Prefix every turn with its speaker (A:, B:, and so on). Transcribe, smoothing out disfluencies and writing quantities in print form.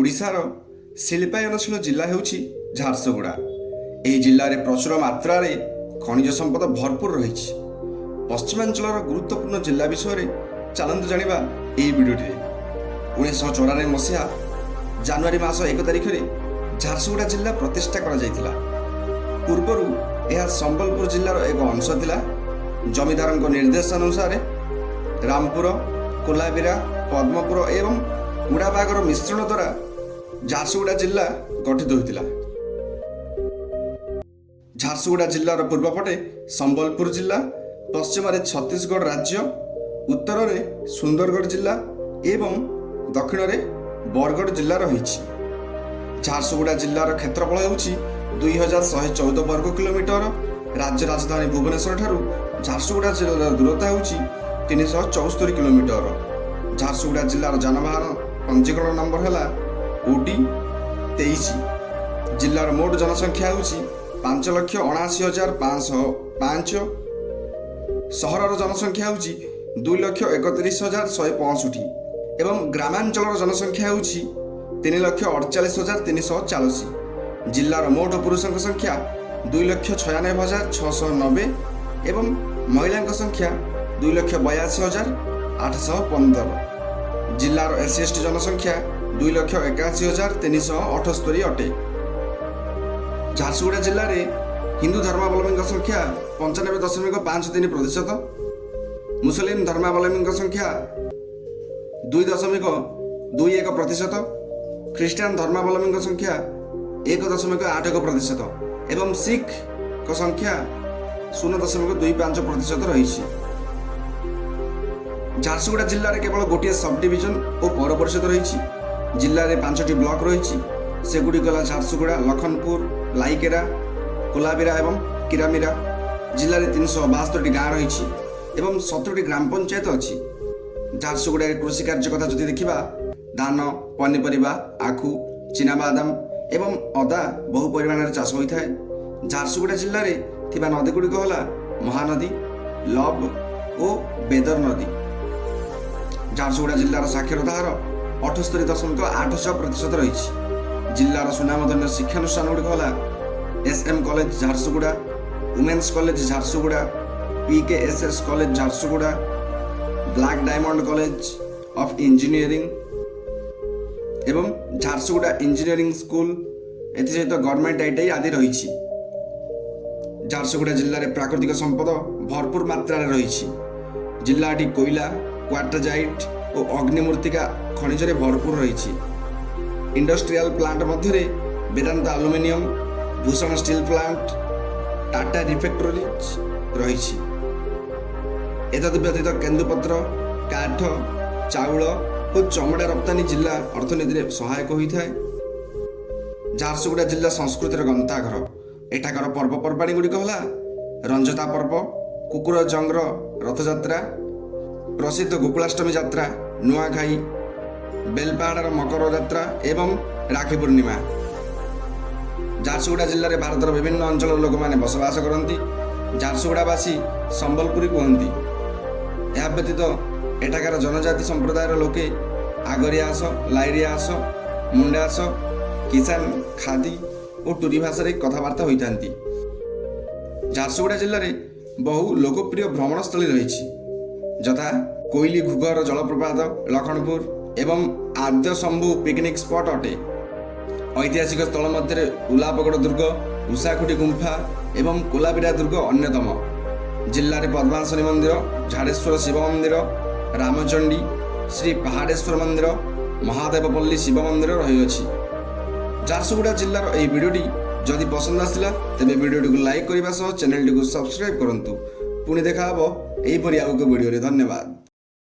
A: ଓଡ଼ିଶାର ଶିଳ୍ପାୟନଶୀଳ ଜିଲ୍ଲା ହେଉଛି ଝାରସୁଗୁଡ଼ା। ଏହି ଜିଲ୍ଲାରେ ପ୍ରଚୁର ମାତ୍ରାରେ ଖଣିଜ ସମ୍ପଦ ଭରପୁର ରହିଛି। ପଶ୍ଚିମାଞ୍ଚଳର ଗୁରୁତ୍ୱପୂର୍ଣ୍ଣ ଜିଲ୍ଲା ବିଷୟରେ ଚାଲନ୍ତୁ ଜାଣିବା ଏହି ଭିଡ଼ିଓଟିରେ। 1994 ମସିହା ଜାନୁଆରୀ ମାସ 1 ତାରିଖରେ ଝାରସୁଗୁଡ଼ା ଜିଲ୍ଲା ପ୍ରତିଷ୍ଠା କରାଯାଇଥିଲା। ପୂର୍ବରୁ ଏହା ସମ୍ବଲପୁର ଜିଲ୍ଲାର ଏକ ଅଂଶ ଥିଲା। ଜମିଦାରଙ୍କ ନିର୍ଦ୍ଦେଶାନୁସାରେ ରାମପୁର, କୋଲାବିରା, ପଦ୍ମପୁର ଏବଂ କୁଡ଼ାବାଗର ମିଶ୍ରଣ ଦ୍ୱାରା ଝାରସୁଗୁଡ଼ା ଜିଲ୍ଲା ଗଠିତ ହୋଇଥିଲା। ଝାରସୁଗୁଡ଼ା ଜିଲ୍ଲାର ପୂର୍ବପଟେ ସମ୍ବଲପୁର ଜିଲ୍ଲା, ପଶ୍ଚିମରେ ଛତିଶଗଡ଼ ରାଜ୍ୟ, ଉତ୍ତରରେ ସୁନ୍ଦରଗଡ଼ ଜିଲ୍ଲା ଏବଂ ଦକ୍ଷିଣରେ ବରଗଡ଼ ଜିଲ୍ଲା ରହିଛି। ଝାରସୁଗୁଡ଼ା ଜିଲ୍ଲାର କ୍ଷେତ୍ରଫଳ ହେଉଛି 2114 ବର୍ଗ କିଲୋମିଟର। ରାଜ୍ୟ ରାଜଧାନୀ ଭୁବନେଶ୍ୱର ଠାରୁ ଝାରସୁଗୁଡ଼ା ଜିଲ୍ଲାର ଦୂରତା ହେଉଛି 374 କିଲୋମିଟର। ଝାରସୁଗୁଡ଼ା ଜିଲ୍ଲାର ଯାନବାହନ ପଞ୍ଜୀକରଣ ନମ୍ବର ହେଲା ଓଡି 23। ଜିଲ୍ଲାର ମୋଟ ଜନସଂଖ୍ୟା ହେଉଛି 5,79,505। ସହରର ଜନସଂଖ୍ୟା ହେଉଛି 2,31,165 ଏବଂ ଗ୍ରାମାଞ୍ଚଳର ଜନସଂଖ୍ୟା ହେଉଛି 3,48,340। ଜିଲ୍ଲାର ମୋଟ ପୁରୁଷଙ୍କ ସଂଖ୍ୟା 2,96,690 ଏବଂ ମହିଳାଙ୍କ ସଂଖ୍ୟା 2,82,815। ଜିଲ୍ଲାର ଏସ୍ ସି ଏସ୍ ଟି ଜନସଂଖ୍ୟା 2,81,378 ଅଟେ। ଝାରସୁଗୁଡ଼ା ଜିଲ୍ଲାରେ ହିନ୍ଦୁ ଧର୍ମାବଲମ୍ବୀଙ୍କ ସଂଖ୍ୟା 95.53%, ମୁସଲିମ ଧର୍ମାବଲମ୍ବୀଙ୍କ ସଂଖ୍ୟା 2.21%, ଖ୍ରୀଷ୍ଟିଆନ ଧର୍ମାବଲମ୍ବୀଙ୍କ ସଂଖ୍ୟା 1.81% ଏବଂ ଶିଖଙ୍କ ସଂଖ୍ୟା 0.25% ରହିଛି। ଝାରସୁଗୁଡ଼ା ଜିଲ୍ଲାରେ କେବଳ ଗୋଟିଏ ସବ୍ ଡିଭିଜନ ଓ ପୌର ପରିଷଦ ରହିଛି। ଜିଲ୍ଲାରେ ପାଞ୍ଚଟି ବ୍ଲକ ରହିଛି। ସେଗୁଡ଼ିକ ହେଲା ଝାରସୁଗୁଡ଼ା, ଲଖନପୁର, ଲାଇକେରା, କୋଲାବିରା ଏବଂ କିରାମିରା। ଜିଲ୍ଲାରେ 372ଟି ଗାଁ ରହିଛି ଏବଂ 17ଟି ଗ୍ରାମ ପଞ୍ଚାୟତ ଅଛି। ଝାରସୁଗୁଡ଼ାରେ କୃଷି କାର୍ଯ୍ୟ କଥା ଯଦି ଦେଖିବା, ଧାନ, ପନିପରିବା, ଆଖୁ, ଚିନାବାଦାମ ଏବଂ ଅଦା ବହୁ ପରିମାଣରେ ଚାଷ ହୋଇଥାଏ। ଝାରସୁଗୁଡ଼ା ଜିଲ୍ଲାରେ ଥିବା ନଦୀଗୁଡ଼ିକ ହେଲା ମହାନଦୀ, ଲବ ଓ ବେଦର ନଦୀ। ଝାରସୁଗୁଡ଼ା ଜିଲ୍ଲାର ସାକ୍ଷରତା ହାର 78.86% ରହିଛି। ଜିଲ୍ଲାର ସୁନାମଧନ୍ୟ ଶିକ୍ଷାନୁଷ୍ଠାନ ଗୁଡ଼ିକ ହେଲା S M college Jharsuguda, women's college Jharsuguda, P K S S college Jharsuguda, black diamond college of engineering ଏବଂ ଝାରସୁଗୁଡ଼ା ଇଞ୍ଜିନିୟରିଂ ସ୍କୁଲ। ଏଥିସହିତ ଗଭର୍ଣ୍ଣମେଣ୍ଟ ଆଇଟିଆଇ ଆଦି ରହିଛି। ଝାରସୁଗୁଡ଼ା ଜିଲ୍ଲାରେ ପ୍ରାକୃତିକ ସମ୍ପଦ ଭରପୁର ମାତ୍ରାରେ ରହିଛି। ଜିଲ୍ଲାଟି କୋଇଲା, କ୍ୱାର୍ଟଜାଇଟ୍ ଓ ଅଗ୍ନିମୂର୍ତ୍ତିକା ଖଣିଜରେ ଭରପୁର ରହିଛି। ଇଣ୍ଡଷ୍ଟ୍ରିଆଲ ପ୍ଲାଣ୍ଟ ମଧ୍ୟରେ Vedanta aluminium, Bhushan steel plant, Tata refractories ରହିଛି। ଏତଦ୍ ବ୍ୟତୀତ କେନ୍ଦୁପତ୍ର, କାଠ, ଚାଉଳ ଓ ଚମଡ଼ା ରପ୍ତାନୀ ଜିଲ୍ଲା ଅର୍ଥନୀତିରେ ସହାୟକ ହୋଇଥାଏ। ଝାରସୁଗୁଡ଼ା ଜିଲ୍ଲା ସଂସ୍କୃତିର ଗନ୍ତାଘର। ଏଠାକାର ପର୍ବପର୍ବାଣୀ ଗୁଡ଼ିକ ହେଲା ରଞ୍ଜତା ପର୍ବ, କୁକୁର ଜଙ୍ଗର ରଥଯାତ୍ରା, ପ୍ରସିଦ୍ଧ ଗୋକୁଳାଷ୍ଟମୀ ଯାତ୍ରା, ନୂଆଖାଇ, ବେଲପାହାଡ଼ର ମକର ଯାତ୍ରା ଏବଂ ରାକ୍ଷୀ ପୂର୍ଣ୍ଣିମା। ଝାରସୁଗୁଡ଼ା ଜିଲ୍ଲାରେ ଭାରତର ବିଭିନ୍ନ ଅଞ୍ଚଳର ଲୋକମାନେ ବସବାସ କରନ୍ତି। ଝାରସୁଗୁଡ଼ାବାସୀ ସମ୍ବଲପୁରୀ କୁହନ୍ତି। ଏହା ବ୍ୟତୀତ ଏଠାକାର ଜନଜାତି ସମ୍ପ୍ରଦାୟର ଲୋକେ ଆଗରିଆସ, ଲାଇରିଆସ, ମୁଣ୍ଡାସ, କିଷାନ, ଖାଦି ଓ ଟୁରି ଭାଷାରେ କଥାବାର୍ତ୍ତା ହୋଇଥାନ୍ତି। ଝାରସୁଗୁଡ଼ା ଜିଲ୍ଲାରେ ବହୁ ଲୋକପ୍ରିୟ ଭ୍ରମଣସ୍ଥଳୀ ରହିଛି, ଯଥା କୋଇଲି ଘୁଘର ଜଳପ୍ରପାତ ଲଖନପୁର ଏବଂ ଆଦ୍ୟଶମ୍ଭୁ ପିକନିକ୍ ସ୍ପଟ୍ ଅଟେ। ଐତିହାସିକ ସ୍ଥଳ ମଧ୍ୟରେ ଉଲାପଗଡ଼ ଦୁର୍ଗ, ଉଷାଖୁଟି ଗୁମ୍ଫା ଏବଂ କୋଲାବିରା ଦୁର୍ଗ ଅନ୍ୟତମ। ଜିଲ୍ଲାରେ ପଦ୍ମାସନୀ ମନ୍ଦିର, ଝାଡ଼େଶ୍ୱର ଶିବ ମନ୍ଦିର, ରାମଚଣ୍ଡୀ, ଶ୍ରୀ ପାହାଡ଼େଶ୍ୱର ମନ୍ଦିର, ମହାଦେବପଲ୍ଲୀ ଶିବ ମନ୍ଦିର ରହିଅଛି। ଝାରସୁଗୁଡ଼ା ଜିଲ୍ଲାର ଏହି ଭିଡ଼ିଓଟି ଯଦି ପସନ୍ଦ ଆସିଲା, ତେବେ ଭିଡ଼ିଓଟିକୁ ଲାଇକ୍ କରିବା ସହ ଚ୍ୟାନେଲଟିକୁ ସବସ୍କ୍ରାଇବ୍ କରନ୍ତୁ। ପୁଣି ଦେଖା ହେବ ଏହିପରି ଆଉ ଏକ ଭିଡ଼ିଓରେ। ଧନ୍ୟବାଦ।